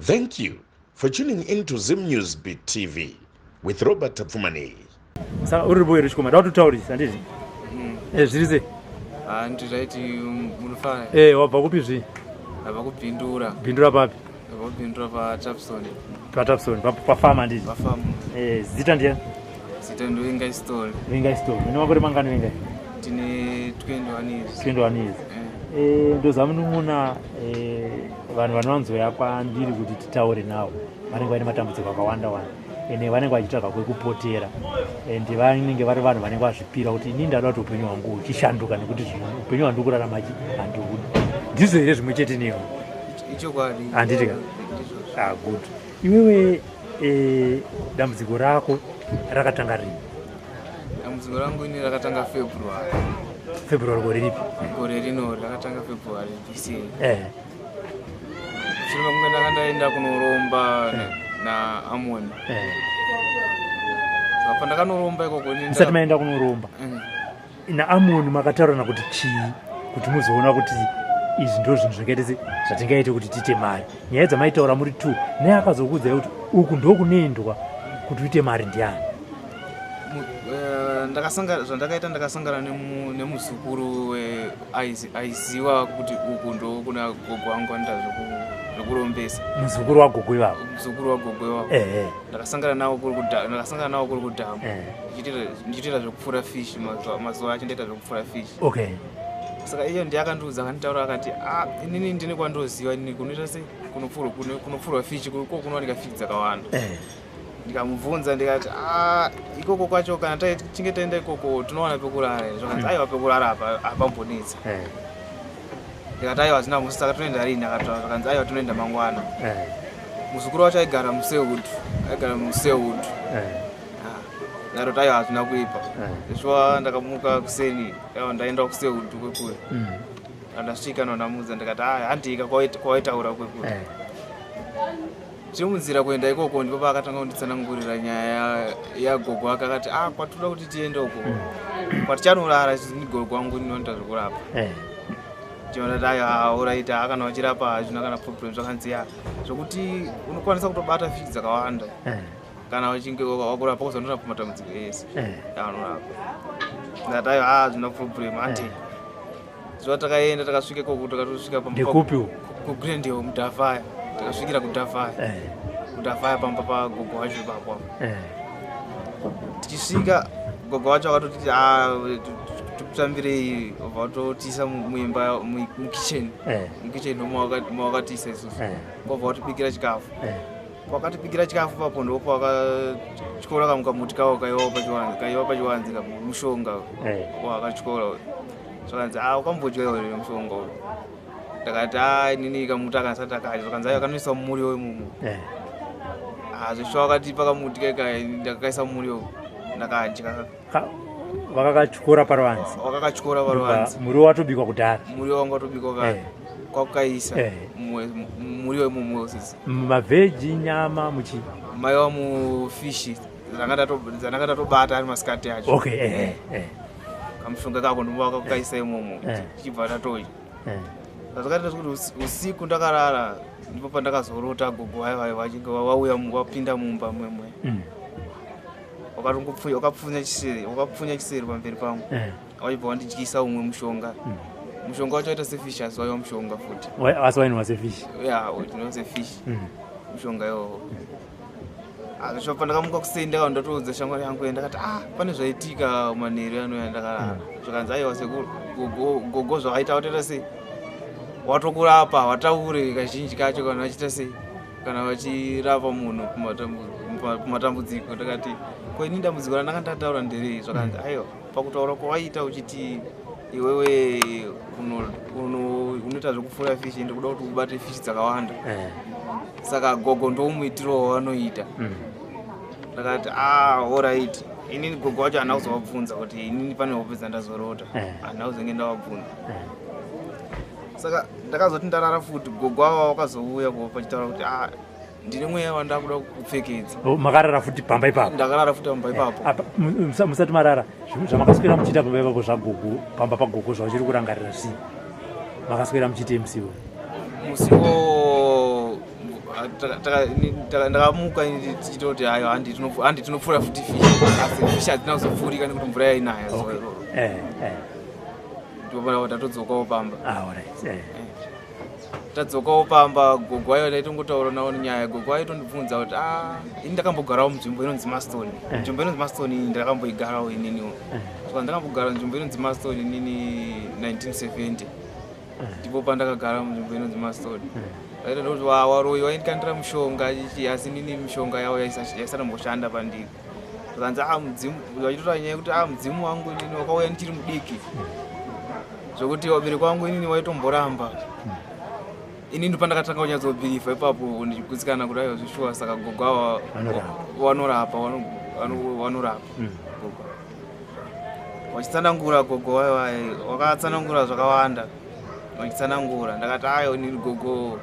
Thank you for tuning in to Zim News Beat TV with Robert Tapfumaneyi. Saka uri boy rechikoma da kututaurisa handiti? Eh, zviri sei? Ah, ndiraiti munofara. Eh, wabva kupi zvi? Abva kuBindura. Bindura papi? Abva kuBindura paTapson. PaTapson, pafarm handiti? Pafarm. Eh, zita ndiyani? Zita ndoVingai Story. Vingai Story. Une makore mangani Vingai? Tine 21 years. 21 years. Eh, ndozamunun'una eh, vanhu vanowanzoya kwandiri kuti titaure navo vanenge vaine matambudziko akawanda wanda ende vanenge vachitsvaga kwekupotera ende vanenge vari vanhu vanenge vazvipira kuti ini ndada kuti upenyu hwangu huchishanduka nekuti upenyu hwandiri kurarama chi handihudi. Ndizvo here zvimwe chete newe? Ichokwadi. Handiti ka? Ah, good. Iwewe eh, dambudziko rako rakatanga rini? Dambudziko rangu ini rakatanga February. February gore ripi? Gore rino rakatanga February this year. Eh. Mushure mekunge ndanga ndaenda kunoromba naAmon. Saka pandakanoromba ikoko ini Musati maenda kunoromba naAmon makataurana kuti chii kuti muzoona kuti izvi ndo zvinhu zvingaite se zvatingaite kuti tiite mari? Nyaya dzamaitaura muri two naye akazokuudzai kuti uku ndokunoendwa kuti uite mari ndiani? Ndakasangana, zvandakaita, ndakasangana nemuzukuru aiziva kuti uku ndo kuna gogo wangu anoita zvekurombesa. Muzukuru wagogo ivavo? Muzukuru wagogo ivavo. Ndakasangana nawo kuri kudhamu ndichiita zvekupfura fish. Mazuva acho ndaita zvekupfura fish. Saka iyo ndiye akandiudza, akanditaura akati, "Ah, inini ndine kwandoziva inini kunoita sei, kunopfurwa fish, ko kunowanika fish dzakawanda." Ndikamubvunza ndikati, "A, ikoko kwacho kana tichinge taenda ikoko tinowana pekurara here?" Zvakanzi, "Aiwa, pekurara apa hapambonetsa." Ndikati, "Aiwa, hazvina musi. Saka tonoenda rini?" Akataura, zvakanzi, "Aiwa, tonoenda mangwana." Muzukuru wacho aigara muSewood, aigara muSewood. Ndakatoti, "Aiwa, hazvina kuipa." Shuwa ndakamuka kuseni, aiwa, ndaenda kuSewood kwekure. Ndasvika nondamudza ndikati, "Aya, handika kwawaitaura kwekure." Tiri munzira kuenda ikoko ndipo paakatanga kunditsanangurira nyaya yagogo ake. Akati, "A, kwatoda kuti tiende uko kwatichanorara isusu ndigogo wangu ndinoita zvekurapa." Tiona aiwa, alright, kana uchirapa hazvina kana problem. Zvakanzi, ya, zvokuti unokwanisa kutobata fish dzakawanda kana uchinge wakurapa kuzonorapa matambudziko ese anorapa. Ndati, "Aiwa, hazvina problem, handi." Zuva takaenda, takasvika ikoko, takatosvika Ndekupi uku? KuGrandhill, muDhafaya. Takasvikira kuDhafaya. KuDhafaya pamba pagogo wacho ipapo apo. Tichisvika, gogo wacho akatotiti, "Ah, tikutambirei." Obva watotisa muimba, mukitchen. Mukitchen ndomawakatiisa isusu. Kwabva watibikira chikafu. Wakatibikira chikafu papo ndipo wakatyora kamwe kamuti kawo kaiwa pachiwanze, mushonga. Wakatyora, zvakanzi, "A, wakambodya here mushonga uyu?" Ndakati, "A, inini kamuti akasati akadya." Zvakanzi, "Aiwa, kanoiswa mumuriwo imomo." Ah, zveshuwa wakatipa kamuti kaikai, ndakakaisa mumuriwo, ndakadya. Vakakatyora paruvanze? Wakakatyora paruvanze. Muriwo watobikwa kudhara? Muriwo wanga watobikwa kare. Kwakukaisa mumuriwo imomo sisi. Mavheji, nyama, muchi? Maiwa mufish dzandanga tatobata ari masikati acho. Okay, eh, eh. Kamushonga kako ndimo wakakaisa imomo. Tichibva tatodya. Zvakaita kuti usiku ndakarara, ndipo pandakazorota gogo vaiva vachinge wauya, wapinda mumba mwemwe. Wakapfunya chiseri pamberi pangu. Wachibva wandidyisa umwe mushonga. Mushonga wacho waita sefish, asi waiva mushonga futi. Asi wainwa sefish? Ya, tinova sefish mushonga iwowo. Azvo pandakamuka kuseni, ndakabva ndatoudza shamwari yangu, ndakati, "Ah, pane zvaitika manheru anoya ndakarara." Zvakanzi, "Aiwa sekuru, gogo zvakaita watoita sei, watokurapa wataure kazhinji kacho kana vachiita sei, kana vachirapa munhu kumatambudziko." Ndakati, "Ko ini dambudziko randanga ndataura nderei?" Zvakanzi, "Aiwa, pakutaura kwawaita uchiti iwewe unoita zvekupfura fish, ndikuda kuti ubate fish dzakawanda." Saka gogo ndomuitiro wavanoita. Ndakati, "A, alright." Inini gogo wacho handina kuzovabvunza kuti inini pane hope dzandazorota. Handina kuzenge ndavabvunza. Saka ndakazoti ndarara futi, gogo ava vakazouya pachitaura kuti, "A, ndine mweya wandakuda kupfekedza." Oh, makarara futi pamba ipapo? Ndakarara futi pamba ipapo. Apa, musati marara, zvamakaswera muchiita pamba ipapo zvagogo, pamba pagogo, zvauchiri kurangarira zvii? Makaswera muchiite musiwo? Musiwo. Ndakamuka tichitoti hayo, handi tinopfuura futi fish, asi fish hadzina kuzopfuurika nekuti mvura yainaya zuva iroro. Ndipo tatodzokawo pamba. Ah, alright. Tadzokawo pamba, gogo ayo ndaitongotaura nawo nyaya. Gogo aitondibvunza kuti, a ini ndakambogarawo munzvimbo inonzi Maston. Nzvimbo inonzi Maston iyi ndakamboigarawo ininiwo. Saka ndakambogara nzvimbo inonzi Maston inini 1970, ndipo pandakagara munzvimbo inonzi Maston. Aita ndokuti waroyi waindikandira mushonga chichi, asi inini mishonga yavo yaisatomboshanda pandiri. Zvakanzi a mudzimu, vachitotaura nyaya yekuti a mudzimu wangu inini wakauya ndichiri mudiki, zvokuti vabereki vangu inini waitomboramba. Inini pandakatanga kunyatsobhilivha ipapo, ndichigutsikana kuti aiwa, zvishuwa, saka gogo ava Vanorapa. Vanorapa, vanorapa. Gogo vachitsanangura, gogo wakatsanangura zvakawanda vachitsanangura. Ndakati, ayo, inini gogo,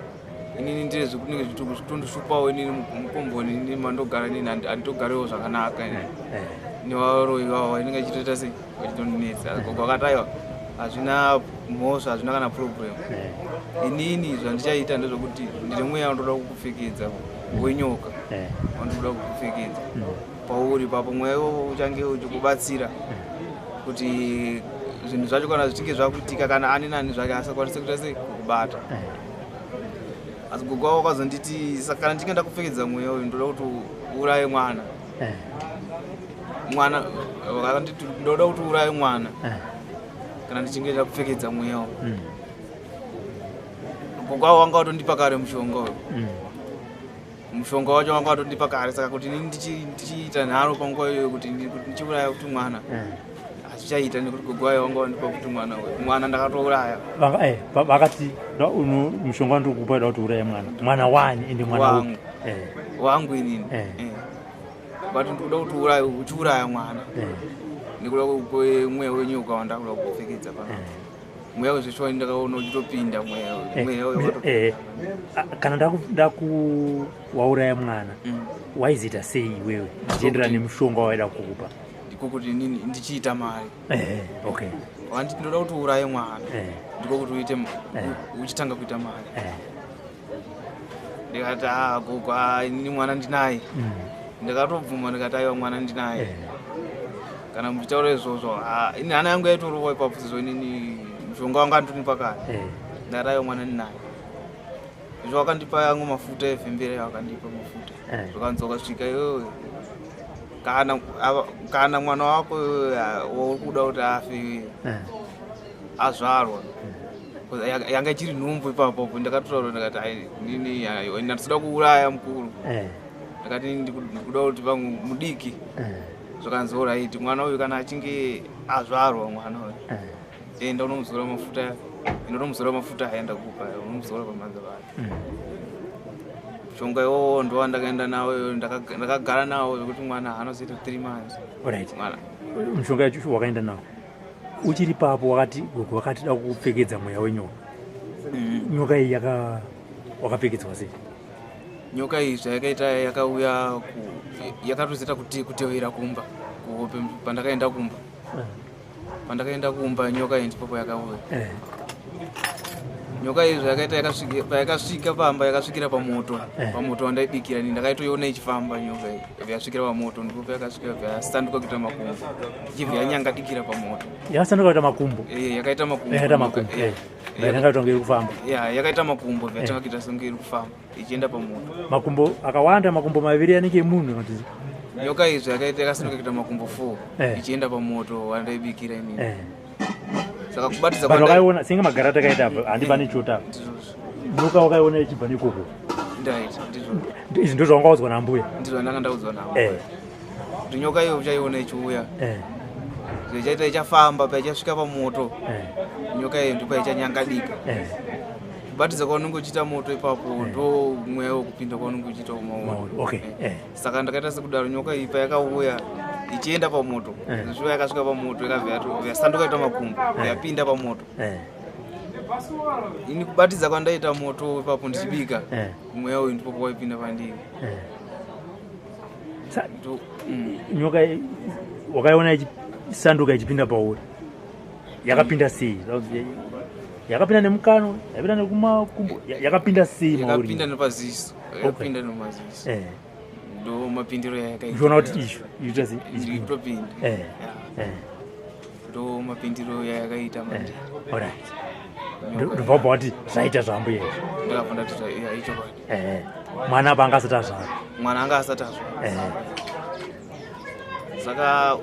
inini ndine zvekunenge zvitondishupawo inini mukomboni inini mandogara inini handitogarewo zvakanaka inini nevaroyi vavo vanenge vachitoita sei, vachitondinetsa. Gogo vakati, aiwa, hazvina mhosva, hazvina kana problem. Inini zvandichaita ndezvekuti ndine mweya wandoda kukupfekedza wenyoka, wandoda kukupfekedza pauri papo. Mweya iwowo uchange uchikubatsira kuti zvinhu zvacho kana zvichinge zvakuitika, kana ani nani zvake asakwanise kuita sei, kukubata. Asi gogo wavo wakazonditi, saka kana ndichinge ndakupfekedza mweya uyu, ndoda kuti uuraye mwana. Mwana vakanditi, ndoda kuti uuraye mwana kana ndichinge ndakupfekedza mweya uyu. Gogo wavo wanga watondipa kare mushonga uyu. Mushonga wacho wanga watondipa kare, saka kuti inini ndichiita nharo panguva iyoyo kuti kuti ndichiuraya kuti mwana, hazvichaita nekuti gogo wayo wanga wandipa kuti mwana uyu, mwana ndakatouraya. Vakati mushonga wandiri kupa, da kuti uraye mwana. Mwana wani, ende mwana Wangu. upi? Wangu inini. But ndikuda kuti uraye, uchiuraya mwana nekuda kwemweya wenyoka wandakuda kupfekedza pano. Mweya wezveshuwa ndakaona uchitopinda mweya mweya uyu Kana ndaku wauraya mwana, waizoita sei iwewe zvichienderana nemushonga wawaida kukupa? Ndiko kuti inini ndichiita mari. Okay. Wanditi ndoda kuti uuraye mwana, ndiko kuti uite uchitanga kuita mari. Ndikati, a gogo, ah, inini mwana ndinaye. Ndakatobvuma, ndikati, aiwa, mwana ndinaye. Kana muchitaura izvozvo, ah, ini hana yangu yaitorowa ipapo sezvo inini mushonga wanga andonipa kare. Ndakati, aiwa, mwana ndinaye. Izvo wakandipa yangu mafuta evhembere, wakandipa mafuta. Zvakanzi wakasvika iwewe, kana mwana wako iwewe, ah, wauri kuda kuti afe iwewe, azvarwa, yanga ichiri nhumbu ipapo. Ndakatotaura, ndakati, ai, nini ayo, ndisida kuuraya mukuru. Ndakati ndikuda kuti vangu mudiki. Zvakanzi, alright, mwana uyu kana achinge azvarwa mwana uyu, enda unomuzora mafuta, enda unomuzora mafuta aenda kupa, unomuzora pamhanza pake. Mushonga iwowo ndo wandakaenda nawo iyoyo, ndakagara nawo zvekuti mwana anozoita 3 months. Alright. Mwana Mushonga yacho wakaenda nawo uchiri papo, wakati gogo wakati da kukupfekedza mweya wenyoka. Nyoka iyi wakapfekedzwa sei? Nyoka iyi zvayakaita, yakauya yakatozoita kuti kutevera kumba kuhope pandakaenda kumba. Pandakaenda kumba, nyoka iyi ndipo yakauya. Nyoka iyi zvayakaita, payakasvika pamba, yakasvikira pamoto. Pamoto wandaibikira ini, ndakaitoiona ichifamba nyoka iyi. Yasvikira pamoto, ndipo payakasvika, yasanduka kuita makumbo, ichibva yanyangadikira pamoto. Yakasanduka kuita makumbo? Yakaita makumbo. Yakaita makumbo. Yakaita kunge iri kufamba. Ya, yakaita makumbo, yatanga kuita senge iri kufamba ichienda pamoto. Makumbo akawanda, makumbo maviri anenge emunhu kana kuti? Nyoka izvo yakaita, yakasanduka kuita makumbo 4 ichienda pamoto wandaibikira inini. Saka kubatidza Vanhu vakaiona senge magara takaita apa, handi pane chota apa? Ndizvozvo. Nyoka wakaiona ichibva nekoko? Ndaita, ndizvo. Izvi ndo zvawanga waudzwa nambuya? Ndizvo ndanga ndaudzwa navo, kuti nyoka iyo uchaiona ichiuya, zvichaita ichafamba, paichasvika pamoto, nyoka iyo ndipo ichanyangadika. Kubatidza kwaunenge uchiita moto ipapo, ndo mweya wekupinda kwaunenge uchiita Mauri, umauri. Saka ndakaita sekudaro. Nyoka iyi payakauya ichienda pamoto, zvishuva yakasvika pamoto, ikabva yasanduka ita makumbo, yapinda pamoto. Ini kubatidza kwandaita moto ipapo ndichibika, mweya uyu ndipo pawaipinda pandiri. Nyoka wakaiona ichisanduka ichipinda pauri, yakapinda sei? Yakapinda nemukanwa, yakapinda nekumakumbo, yakapinda sei mauri? Yakapinda nepaziso. Yakapinda nomaziso. Ndo mapindiro yayakaita. Uchiona kuti izvo iita sei? Itopinda. Ndo mapindiro yayakaita manje. Alright. Ndobva wabva wati zvaita zvambuya izvi. Ndakabva ndati ichokwadi. Mwana apa anga asati azvarwa. Mwana anga asati azvarwa. Saka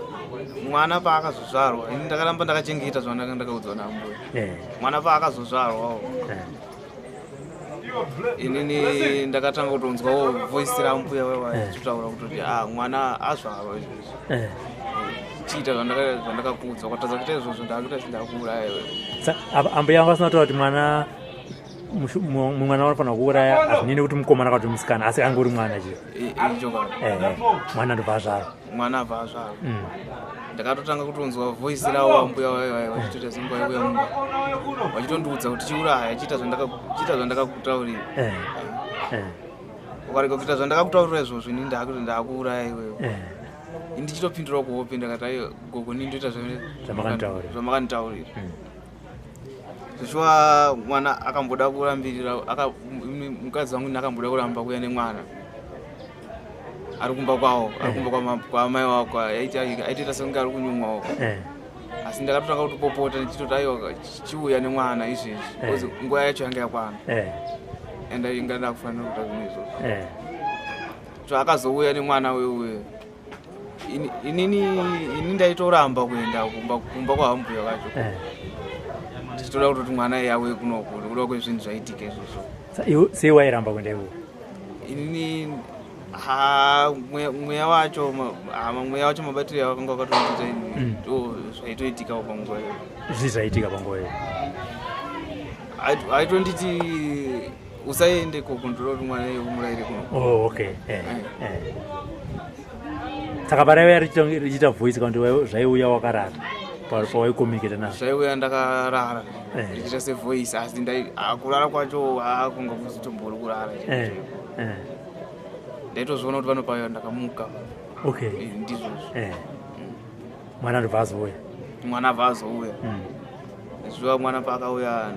mwana paakazozvarwa, ini ndakaramba ndakachengeta zvandanga ndakaudzwa nambuya. Mwana paakazozvarwawo, inini ndakatanga kutonzwawo voice rambuya vachitaura kutoti mwana azvarwa izvozvi. Chiita zvandakakuudzwa, kwatadza kuita izvozvo ndakuita sindakuuraya iwewe. Ambuya vanga vasina kutaura kuti mwana mwana vanofanira kuuraya, hazvinei nekuti mukomana kana kuti musikana, asi angori mwana chete. Ichokwadi. Mwana ndobva azvarwa. Mwana abva azvarwa. Ndakatotanga kutonzwa voice ravo ambuya vachitoita senguva yekuuya mumba, vachitondiudza kuti chiuraya, chiita zvandakakutaurira. Ukarega kuita zvandakakutaurira izvozvo, ini ndakuti ndakuuraya iwewe. Ini ndichitopindura kuhope ndakati aiwa gogo, ini ndoita Zvamakanditaurira. Zvamakanditaurira. Zvichiwa mwana akamboda kurambirira, mukadzi wangu ini akamboda kuramba kuuya nemwana ari kumba kwavo, ari kumba kwamai wako, aitoita sekunge ari kunyumwawo. Asi ndakatotanga kutopopota ndichitoti aiwa, chiuya nemwana izvezvi, because nguva yacho yanga yakwana and inga ndakufanira kuita zvinhu izvozvo. So akazouya nemwana wewe, inini ini ndaitoramba kuenda kumba kwahambuya vacho, ndichitoda kutoti mwana iye auye kunoku nekuda kwezvinhu zvaitika izvozvo. Iwe sei wairamba kuenda iwo? Inini ha mweya wacho mweya wacho mabatiro awakanga wakatondiita ini, ndo zvaitoitikawo panguva iyo. Zvii zvaitika panguva iyo? Aitonditi usaende koko, ndoda kuti mwana iye umurayire kunoku. Oh, okay. Saka paraiuya richiita voice kana kuti zvaiuya wakarara pawaicommunicate nazvo? Zvaiuya ndakarara, richiita sevoice, asi kurara kwacho hakunga kuzitombori kurara. Ndaitozviona kuti vanopauya ndakamuka. Ndizvozvo. Mwana ndobva azouya. Mwana abva azouya. Zuva mwana paakauya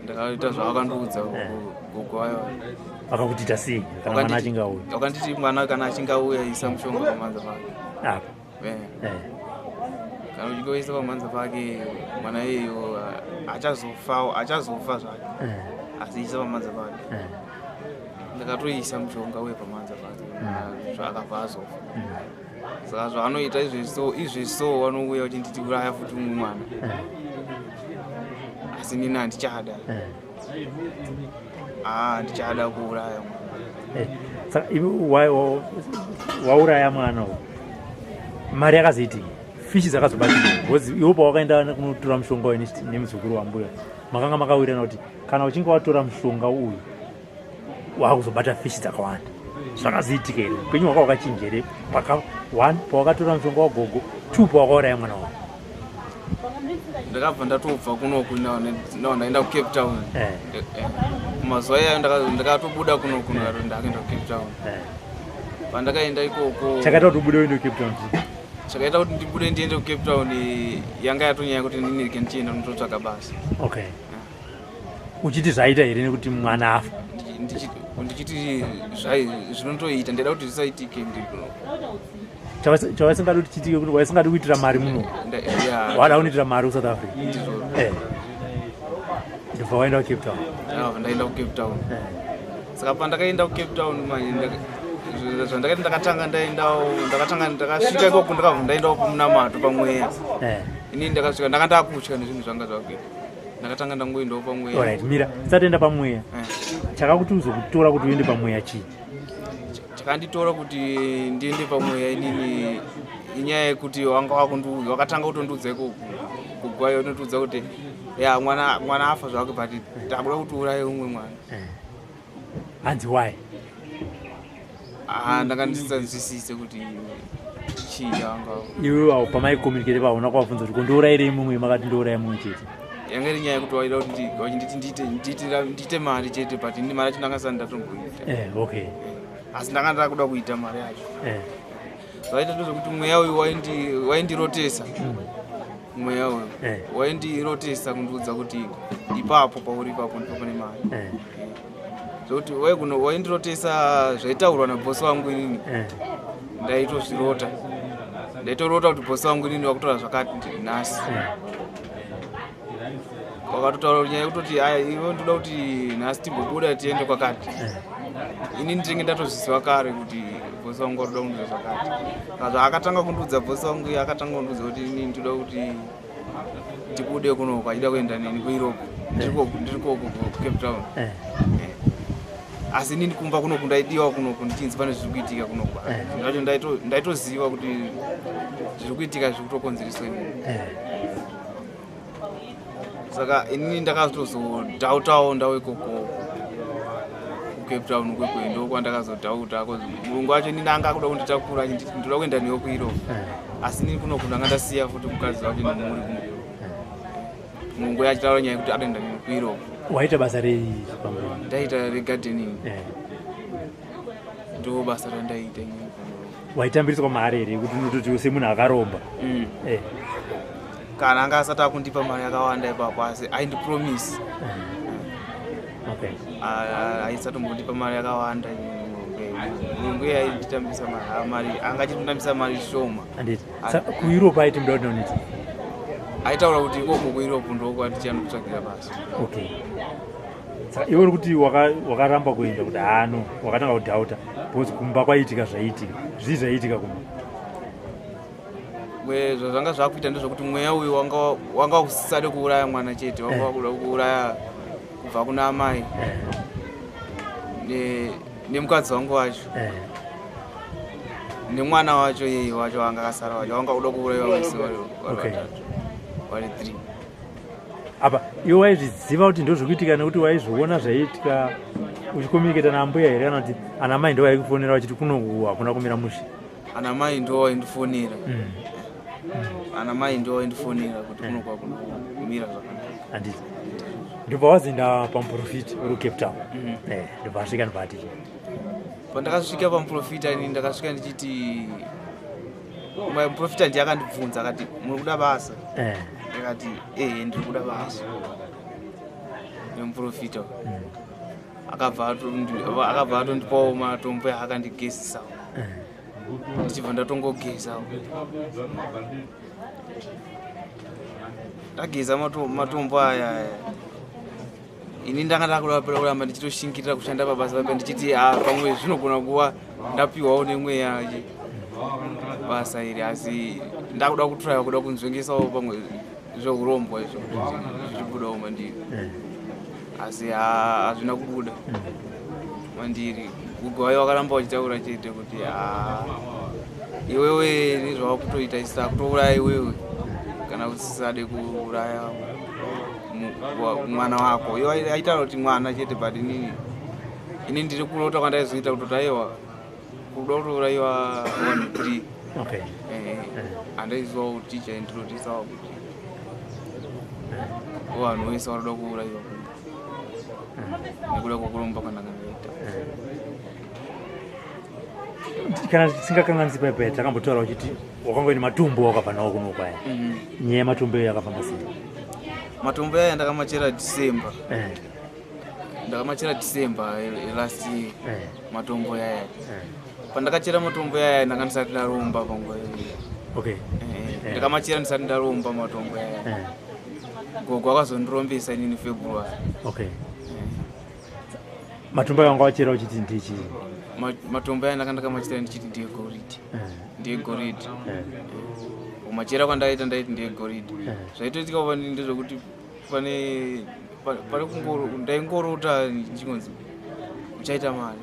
ndakaita zvavakandiudza gogo vayo. Vakakutiita sei kana mwana achinge auya? Vakanditi mwana kana achinge auya, isa mushonga pamhanza pake. Apa. Kana uchinge waisa pamhanza pake, mwana iyeyo achazofa, achazofa zvake, asi isa pamhanza pake. Ndakatoisa mushonga uye pamhanza pake, akabva azofa. Saka zvaanoita izvezvi izvezvi, so vanouya vachinditi uraya futi umwe mwana, asi nini handichada. Handichada kuuraya mwana. Saka iwe wauraya mwana uyu, mari yakazoitiki? Fishi dzakazobatika? Because iwe pawakaenda kunotora mushonga uyu nemuzukuru wambuya, makanga makawirirana kuti kana uchinge watora mushonga uyu wakuzobata fishi dzakawanda. Zvakazoitika here? Upenyu hwaka hwakachinja here paka one pawakatora mushonga wagogo, two pawakauraya mwana wako? Ndakabva ndatobva kunoku, nawo ndaenda kuCape Town. Mazuva iyayo ndakatobuda kunoku, ndakaenda kuCape Town. Pandakaenda ikoko, Chakaita kuti ubude uende kuCape Town? Chakaita kuti ndibude ndiende kuCape Town yanga yatonyaya kuti ndinirike ndichienda kunototsvaga basa. Okay, uchiti zvaita here nekuti mwana afa? Ndichiti zvinotoita, ndaida kuti zvisaitike ndiri kunoku. Chawasingadi kuti chiitike kuti waisingadi kuitira mari muno? Ya. Wada kunoitira mari kuSouth Africa? Ndizvo. Ndobva waenda kuCape Town? Ndakabva ndaenda kuCape Town. Saka pandakaenda kuCape Town manje, zvandakaita, ndakatanga ndaendawo, ndakatanga ndakasvika ikoko, ndakabva ndaendawo kumunamato pamweya. Inini ndakasvika ndanga ndakutya nezvinhu zvanga zvakuita, ndakatanga ndangoendawo pamweya. Alright, mira, tisati pamweya. Chakakuti uzokutora kuti uende pamweya chii? Chakanditora kuti ndiende pamweya inini inyaya yekuti wanga wakundiudza, wakatanga kutondiudza ikoko kugwayo, unotiudza kuti ya mwana afa zvake, but takuda kuti uraye umwe mwana. Hanzi why? Ah, ndanga ndisinzwisise kuti chii chawanga. Iwe pamaicommunicate pauna kwabvunza kuti kondiurayirei mumwe? Makati ndiuraye mumwe chete. Yanga iri nyaya yekuti waida kuti wachinditi ndiite mari chete, but ini mari yacho ndanga sani ndatomboita. Okay. Asi ndanga ndakuda kuita mari yacho. Zvaita ndezvekuti mweya uyu waindirotesa, mweya uyu waindirotesa kundiudza kuti ipapo pauri ipapo ndipo pane mari. Zvokuti waindirotesa zvaitaurwa nabhosi wangu inini. Ndaitozvirota. Ndaitorota kuti bhosi wangu inini wakutaura zvakati nhasi. Wakatotaura nyaya yekutoti aya iwe ndoda kuti nhasi timbobuda tiende kwakati. Ini ndinenge ndatozviziva kare kuti bhosi wangu waroda kundiudza zvakati. Saka zvaakatanga kundiudza bhosi wangu iye akatanga kundiudza kuti inini ndoda kuti tibude kunoku achida kuenda neni kuEurope. Ndiri koko kuCape Town. Asi inini kumba kunoku ndaidiwa kunoku ndichinzi pane zviri kuitika kunoku. Zvacho ndaitoziva kuti zviri kuitika zviri kutokonzereswa inini. Saka inini ndakatozodhautawo ndau ikoko kuCape Town kwekwe ndokwandakazodhauta cause murungu wacho inini anga akuda kunditakura achinditi ndoda kuenda newe kuEurope. Asi inini kunoku ndanga ndasiya futi mukadzi wacho nemhuri kuno. Murungu achitaura nyaya yekuti adoenda newe kuEurope. Waita basa rei pamberi? Ndaita regardening. Ndo basa randaita inini. Waitambiriswa mari here kuti unototi semunhu akaromba? Kana anga asati akundipa mari yakawanda ipapo asi aindipromise. Aisatombondipa mari yakawanda murungu iye ainditambisa mari, anga achitonditambisa mari shoma. Handiti. KuEurope aiti muda kuti ndoniti? Aitaura kuti ikoko kuEurope ndokwatichanokutsvagira basa. Okay. Saka iwe uri kuti wakaramba kuenda kuti haano, wakatanga kudhauta because kumba kwaiitika zvaiitika. Zvii zvaiitika kumba? Zvanga zvakuita ndezvekuti mweya uyu wanga usisade kuuraya mwana chete, wanga wakuda kuuraya kubva kuna amai nemukadzi wangu wacho. Nemwana wacho yeye wacho wanga akasara wacho, wanga kuda kuuraiwa vese vari vatatu, vari 3. Apa iwe waizviziva kuti ndozvikuitika nekuti waizviona zvaiitika uchikomuniketa naambuya here kana kuti ana mai ndo vaikufonera vachiti kuno hakuna kumira mushe? Ana mai ndo vaindifonera. Ana mai ndo vaindifonera kuti kuno kwakuna kumira zvakanaka. Handiti. Ndobva wazoenda pamuprofita uri kuCape Town. Ndobva asvika ndobva ati. Pandakasvika pamuprofita ini ndakasvika ndichiti muprofita ndiye akandibvunza akati muri kuda basa? Ndakati ndiri kuda basa. Nemuprofita. Akabva atondipawo matombo akandigezisawo. Ndichibva ndatongogezawo. Ndageza matombo aya. Ini ndanga ndakuda kuramba ndichitoshingirira kushanda pabasa papa ndichiti pamwe zvinogona kuva ndapiwawo nemweya basa iri asi ndakuda kutraya kuda kunzvengesawo pamwe zveurombo izvo zvichibudawo mandiri. Asi hazvina kubuda mandiri. Gogo vayo vakaramba vachitaura chete kuti iwewe nezvawakutoita isu takutouraya iwewe kana usisade kuuraya mwana wako. Iwe aitaura kuti mwana chete but inini ndiri kurota kwandaizoita kutoti aiwa kuda kutourayiwa 1 3. Andaiziva kuti chaindirotisawo kuti vanhu vese vanoda kuurayiwa nekuda kwekuromba kwandanga ndaita. Kana tisingakanganisi paipai takambotaura uchiti wakanga uine matombo wakabva nawo kuno kwaya. Nyaya yematombo iyo yakafamba sei? Matombo aya ndakamachera December. Ndakamachera December last year. Matombo aya. Pandakachera matombo aya ndanga ndisati ndaromba panguva iyoyo. Ndakamachera ndisati ndaromba matombo aya. Gogo akazondirombesa inini February. Matombo aya wanga wachera uchiti ndichi? Matombo aya ndanga ndakamachera ndichiti ndiye goridhe. Ndiye goridhe. Kumachera kwandaita ndaiti ndiye goridhe. Zvaitoitika pani ndezvekuti pane kungoro, ndaingorota ndichingonzi uchaita mari.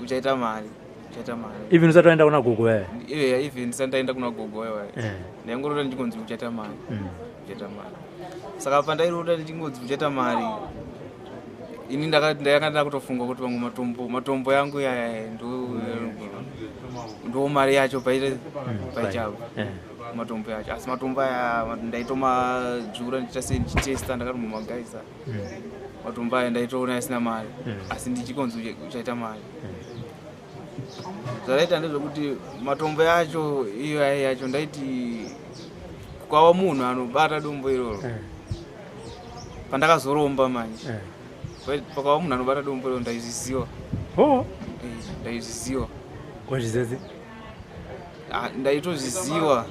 Uchaita mari. Uchaita mari. Even usati waenda kuna gogo wewe? Even ndisati ndaenda kuna gogo wewe. Ndaingorota ndichingonzi uchaita mari. Uchaita mari. Saka pandairota ndichingonzi uchaita mari, ini ndakanga ndakutofunga kuti pamwe matombo yangu yaya ndo mari yacho paichava. Matombo yacho. Asi matombo aya ndaitomadzvura ndichiita sei ndichitesta ndakatombomagaisa. Matombo aya ndaitoona asina mari. Asi ndichikonzi uchaita mari. Zvaraita ndezvekuti matombo yacho iyo aya yacho ndaiti kukava munhu anobata dombo iroro. Pandakazoromba manje. Pakava munhu anobata dombo iro ndaizviziva. Oh. Ndaizviziva. Wazviziva? Ndaitozviziva.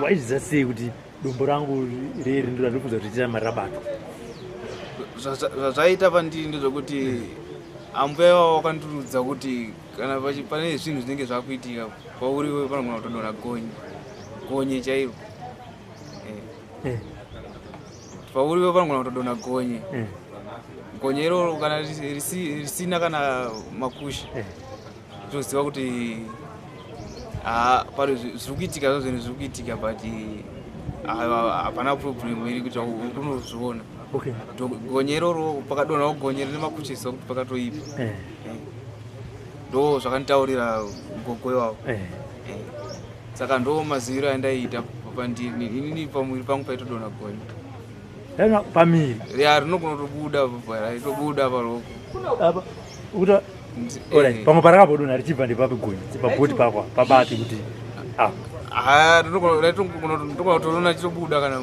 Waizviziva sei kuti dombo rangu reri ndiro randinofunza kuti richa mari rabatwa? Zvazvaita pandiri ndezvekuti ambuya vavo vakandiudza kuti kana pane zvinhu zvinenge zvakuitika pauriwe panogona kutodonha gonye. Gonye chairo. Pauriwe panogona kutodonha gonye. Gonye iroro kana risina kana makushe. Toziva kuti pari zviri kuitika zvinhu zviri kuitika but hapana problem iri kuti unozviona. Okay. Gonye iroro pakadonhawo gonye rine makushe ziva kuti pakatoipa. Ndo zvakanditaurira gogo iwavo. Saka ndo maziviro andaiita pandiri inini pamuviri pangu paitodonha gonye. Pamiri? Ya rinogona kutobuda raitobuda paroko. Apa ukuta alright pamwe parakambodonha richibva ndepapi gonye pabhoti pakwa pabati kuti rinogona kutoona chitobuda kana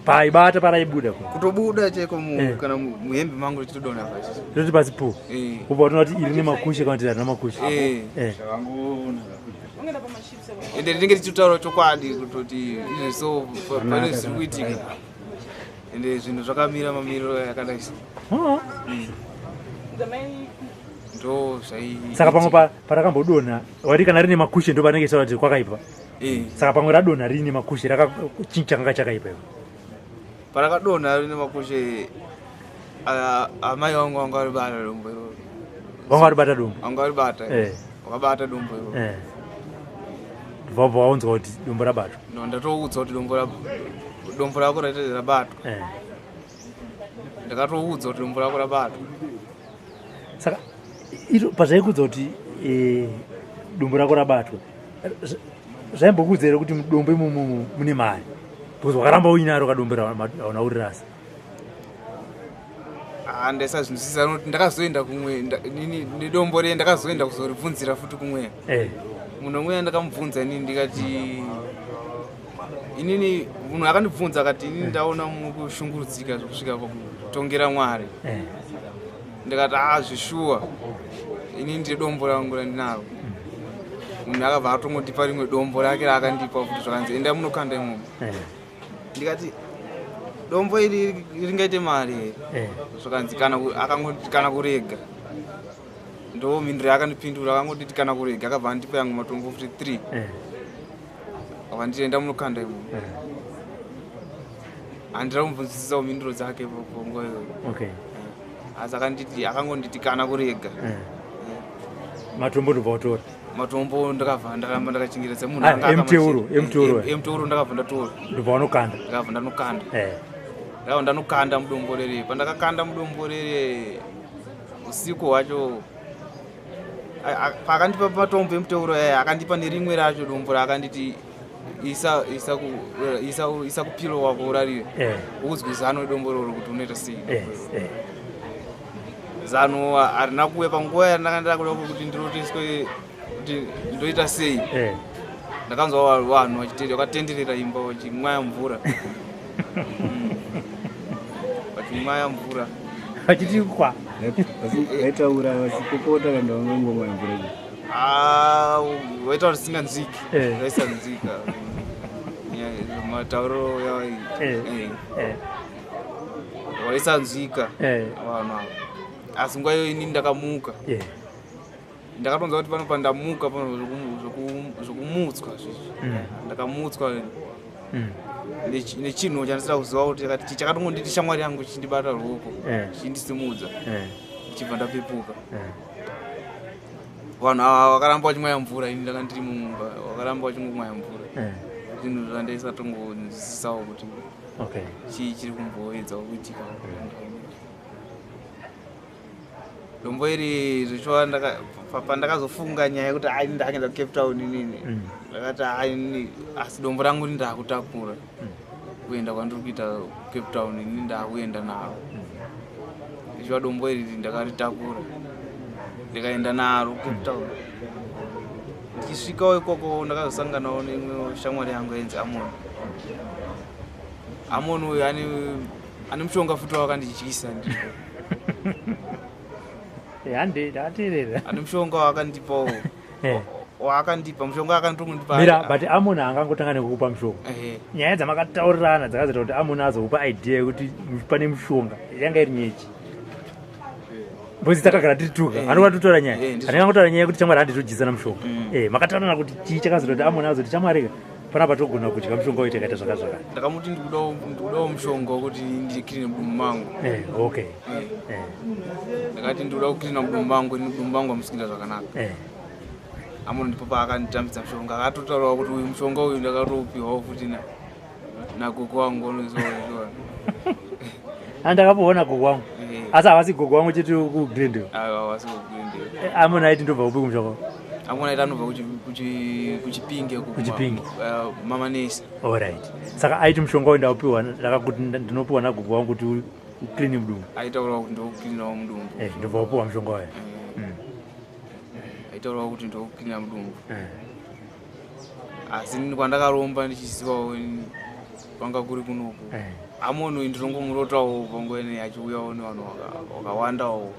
paibata paraibuda kutobuda chaiko kana muhembe mangu richitodonha pasi. Roti pasi po. Kubva unoona kuti iri nemakushe kana kuti harina makushe. Ende rinenge richitotaura chokwadi kutoti so pane zviri kuitika. Ende zvinhu zvakamira mamiriro yakadai. Ndo zvai. Saka pamwe parakambodonha wati kana rine makushe ndo panenge ichitaura kuti kwakaipa. Saka pamwe radonha rine makushe rakachinja kanga chakaipa iwe. Parakadonha rine makushe amai vangu vanga varibata dombo iroro. Vanga varibata dombo? Vanga varibata. Vakabata dombo iroro. Vabva waunzwa kuti dombo rabatwa? No, ndatoudzwa kuti dombo rako rabatwa. Ndakatoudzwa kuti dombo rako rabatwa. Saka pazvaikuudza kuti dombo rako rabatwa, zvaimbokuudza here kuti mudombo imomo mune mari? Because wakaramba uinaro kadombo hauna kurirasa. Ndaisazvinzwisisa nokuti ndakazoenda kumwe nedombo riye ndakazoenda kuzoribvunzira futi kumwe. Munhu umwe ndakamubvunza inini ndikati inini munhu akandibvunza akati inini ndaona mukushungurudzika zvokusvika pakutongera Mwari. Ndikati zvishuwa inini ndine dombo rangu randinaro. Munhu akabva atongondipa rimwe dombo rake raakandipa futi zvakanzi enda munokanda imomo. Ndikati dombo iri ringaite mari here? Zvakanzi kana kurega. Ndo mhinduro yaakandipindura akangonditi kana kurega akabva andipa yangu matombo futi 3. Akanditi enda munokanda imomo. Handina kumubvunzisisawo mhinduro dzake panguva iyoyo. Okay. Asi akangonditi kana kurega. Matombo ndobva watora? Matombo ndakabva ndaramba ndakachengetedza munhu anga emteuro ndakabva ndatora. Ndobva wanokanda? Ndakabva ndanokanda. Ndakabva ndanokanda mudombo rere. Pandakakanda mudombo rere usiku hwacho paakandipa matombo emuteuro aya akandipa nerimwe racho dombo raakanditi isa kupilo wako urarire. Udzwe zano redombo roro kuti unoita sei. Zano harina kuuya panguva yandanga ndakuda kuti ndiroteswe kuti ndoita sei. Ndakanzwa vanhu vakatenderera imba vachimwaya mvura. Vachimwaya mvura. Vachiti kwa? Vaitaura vachipopota kana vangangomwaya mvura. Vaitaura zvisinganzwiki. Zvaisanzwika. Matauro waisanzwika vanhu ava. Asi nguva iyoyo inini ndakamuka. Ndakatonzwa kuti pano pandamuka pano zvokumutswa zvezvi. Ndakamutswa nechinhu chandisina kuziva kuti chakatongonditi shamwari yangu chichindibata ruoko chichindisimudza ndichibva ndapepuka. Vanhu ava vakaramba vachimwaya mvura ini ndanga ndiri mumba vakaramba vachingomwaya mvura. Zvinhu zvandaisatongonzwisisawo kuti chii chiri kumboedzawo kuitika. Dombo iri zvichiwa pandakazofunga nyaya yekuti ai ndakaenda kuCape Town inini. Ndakati ai asi dombo rangu ndakutakura kuenda kwandiri kuita Cape Town inini ndakuenda naro. Zvichiwa dombo iri ndakaritakura ndikaenda naro Cape Town. Ndichisvikawo ikoko ndakazosanganawo neimwe shamwari yangu yainzi Amon. Amon uyu ane Ane mushonga futi wakandidyisa ndipo. Hande, ndakateerera. Ane mushonga wakandipawo. Waakandipa mushonga akanditongondipa. Mira, but Amon angangotanga nekukupa mushonga. Nyaya dzamakataurirana dzakazoita kuti Amon azokupa idea yekuti pane mushonga yanga iri nyechi. Because takagara tiri tuka. Anova totora nyaya. Anenge nyaya yekuti chamwari handitodyisana mushonga. Makataurirana kuti chii chakazoita kuti Amon azoti chamwari ka panapa togona kudya mushonga uyu tikaita zvakazvaka. Ndakamuti ndikudawo mushonga wekuti ndikirine mudumbu mangu. Okay. Ndakati ndikuda kukirina mudumbu mangu, ini mudumbu mangu hamusi kuita zvakanaka. Amon ndipo paakanditambidza mushonga, akatotaurawo kuti uyu mushonga uyu ndakatoupiwawo futi nagogo wangu unoziva. Andakapoona gogo wangu. Asi havasi gogo wangu chete kuGlendale. Aiwa, havasi kuGlendale. Amon aiti ndobva kupi kumushonga? Amon aiti anobva kuChipinge. Kuchipinge. Mama Nesi. Alright. Saka aiti mushonga uyu ndaupiwa, ndakakuti ndinopiwa nagogo wangu kuti uclean mudumbu. Aitaurawo kuti ndoucleanawo mudumbu. Ndobva upiwa mushonga uyu. Aitaurawo kuti ndoucleana mudumbu. Asi kwandakaromba ndichizivawo kwanga kuri kunoku. Amon uyu ndinongomurotawo pangwene achiuyawo nevanhu vakawandawo.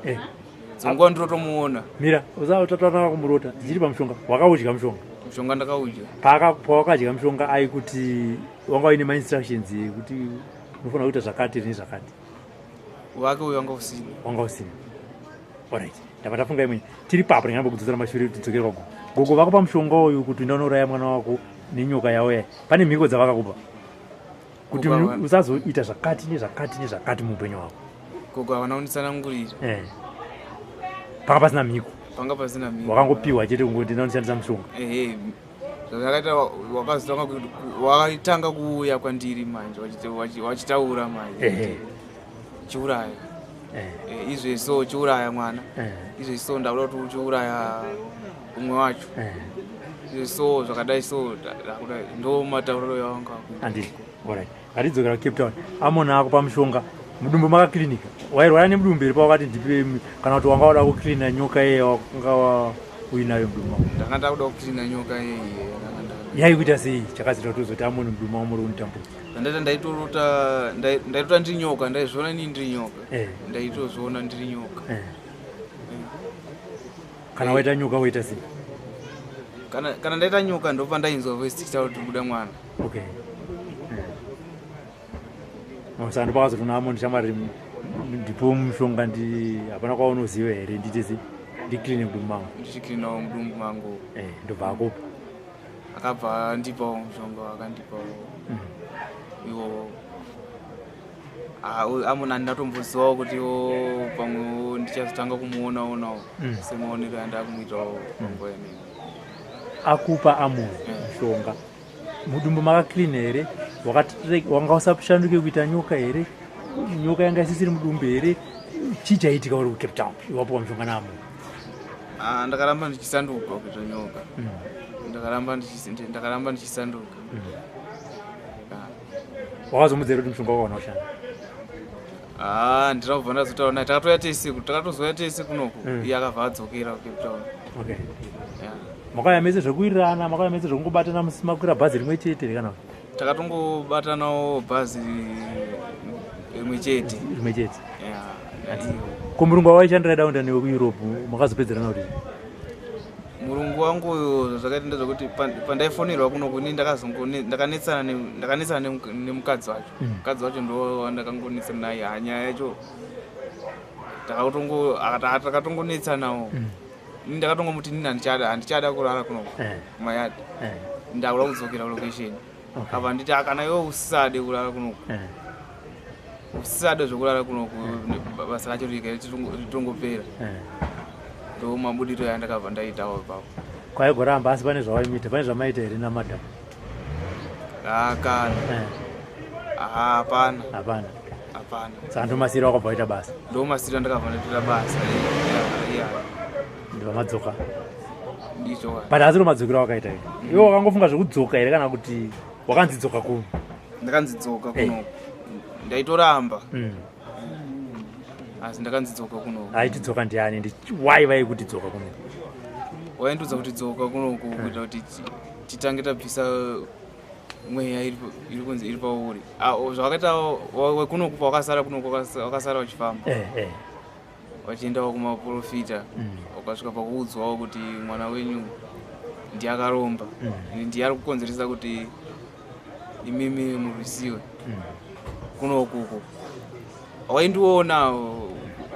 Dzonguva ndinotomuona. Mira, usatotanga kumurota, ndichiri pamushonga. Wakaudya mushonga? Mushonga ndakaudya. Pawakadya mushonga aikuti wanga uine mainstructions ekuti unofanira kuita zvakati nezvakati. Wake uyu wanga usina. Wanga usina. Alright. Ndabva ndafunga imwe. Tiri papo ndingamba kudzosera mashure kuti tidzokere kwagogo. Gogo vakupa mushonga uyu kuti uenda unouraya mwana wako nenyoka yawo yayi. Pane mhiko dzavakakupa kuti usazoita zvakati nezvakati nezvakati muupenyu hwako. Gogo havana kunditsanangurira. Panga pasina mhiko. Panga pasina mhiko. Wakangopiwa chete kungoti ndinonishandisa mushonga. Zvakaita wakatanga kuuya kwandiri manje wachitaura manje. Chiuraya. Izvezvi so chiuraya mwana. Izvezvi so ndakuda kuti uchiuraya umwe wacho. Izvezvi so zvakadai so ndakuda ndo matauriro yawanga akuita. Anditi. Alright. Ngatidzokera kuCape Town. Amon akupa mushonga. Mudumbu makaklinika. Wairwara nemudumbu here pawakati ndipe kana kuti wanga wada kuklina nyoka iye wanga uinayo mudumbu mako? Ndanga ndakuda kuklina nyoka iye. Yaikuita sei chakazoita kuti uzoti Amon mudumbu mako muri kunitambudza? Ndaita ndaitorota ndaitota ndiri nyoka, ndaizviona ini ndiri nyoka. Ndaitozviona ndiri nyoka. Kana waita nyoka waita sei? Kana ndaita nyoka ndopa ndainzwa voice tichitaura kuti kubuda mwana. Okay. Saka ndopakazotoona Amon shamwari ndipo mushonga ndi hapana kwaunoziva here ndiite sei? Ndicleane mudumbu mangu. Ndichicleanawo mudumbu mangu. Ndobva akupa. Akabva andipawo mushonga akandipawo. Iwo. Amon andatombozivawo kuti pamwe ndichazotanga kumuonaonawo semaonero andakumuitawo panguva inei. Akupa Amon mushonga. Mudumbu makaclean here? Wanga usashanduke kuita nyoka here? Nyoka yanga isisiri mudumbu here? Chii chaiitika uri kuCape Town? Wapuwa mushonga naAmon. Ndakaramba ndichisanduka kuita nyoka. Ndakaramba ndichisanduka. Wakazomuudza here kuti mushonga wako hauna kushanda? Ndira kubva ndazotaura naye. Takatouya tese, takatozouya tese kunoku. Iye akabva adzokera kuCape Town. Okay. Makauya mese zvekuwirirana, makauya mese zvekungobatana musina kukwira bhazi rimwe chete here kana? Takatongobatanawo bhazi rimwe chete. Rimwe chete. Ko murungu wawaishandira daunda newe kuEurope makazopedzerana kuti? Murungu wangu uyo zvakaita ndezvekuti pandaifonerwa kunoku ini ndakanetsana nemukadzi wacho. Mukadzi wacho ndo wandakangonetsana naye. Nyaya yacho takatongonetsanawo. Ini ndakatongomuti nini handichada kurara kunoku kumayadi. Ndakuda kudzokera kulocation. Apa nditi kana iwe usisade kurara kunoku. Usisade zvekurara kunoku basa racho ritongopera. Ndo mabudiro yandakabva ndaitawo ipapo. Kwaigoramba asi pane zvawaimuita, pane zvamaita here namadam? Kana. Hapana. Hapana. Hapana. Saka ndomasiyiro wakabva waita basa? Ndomasiyiro andakabva ndaita basa. Ndibva madzoka. Ndizvo. But asi ndomadzokero awakaita here? Iwe wakangofunga zvekudzoka here kana kuti wakanzi dzoka kuno? Ndakanzi dzoka kuno. Ndaitoramba. Asi ndakanzi dzoka kuno. Aiti dzoka ndiani? Ndi why vaikuti dzoka kuno? Waindiudza kuti dzoka kuno kuita kuti titange tabvisa Mweya iri kunzi iri pauri. Zvawakaita wekunoku pawakasara kunoku wakasara uchifamba. Wachiendawo kumaprofita. Wakasvika pakuudzwawo kuti mwana wenyu ndiye akaromba. Ndiye ari kukonzeresa kuti imimi murwisiwe. Kunokuko. Waindiona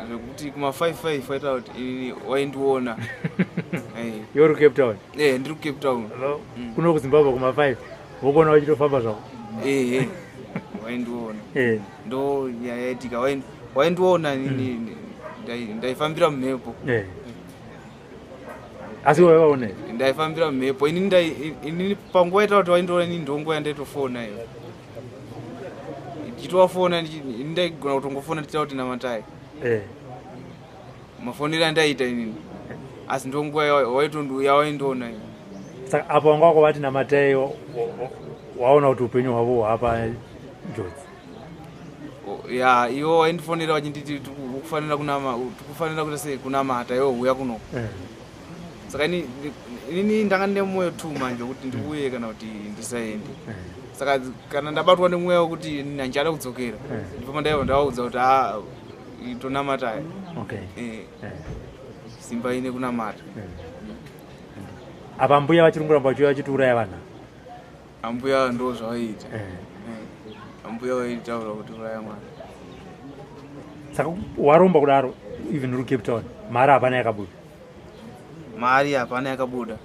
zvekuti kuma 55 waita kuti inini waindiona. Iwe uri kuCape Town? Ndiri kuCape Town. Kuno kuZimbabwe kuma 5 wokuona wachitofamba zvako. Waindiona. Ndo nyaya yaitika. Waindiona inini ndaifambira mumhepo. Asi waivaona? Ndaifambira mumhepo. Inini panguva yaita kuti waindiona inini ndonguva yandaitofona iyo. Ndichitovafona inini ndaigona kutongofona ndichitaura kuti namatai. Mafonero andaita inini. Asi ndonguva yawaindiona iyo. Saka apo wanga wakavati namatai waona kuti upenyu hwavo hwapa njodzi. Ya, iwo waindifonera vachinditi tikufanira kunama, tikufanira kuita sei kunamata iwe huya kuno. Saka inini ndanga ndine mwoyo tu manje wekuti ndiuye kana kuti ndisaende. Saka kana ndabatwa nemweya wekuti inini handichada kudzokera. Ndipo pandaiva ndavaudza kuti tonamata. Simba ine kunamata. Apa mbuya vachiri kuramba vachiuya vachitiuraya vana. Ambuya ndo zvavaiita. Ambuya vaitaura kuti uraya mwana. Saka waromba kudaro even uri Cape Town, mari hapana yakabuda. Mari hapana yakabuda.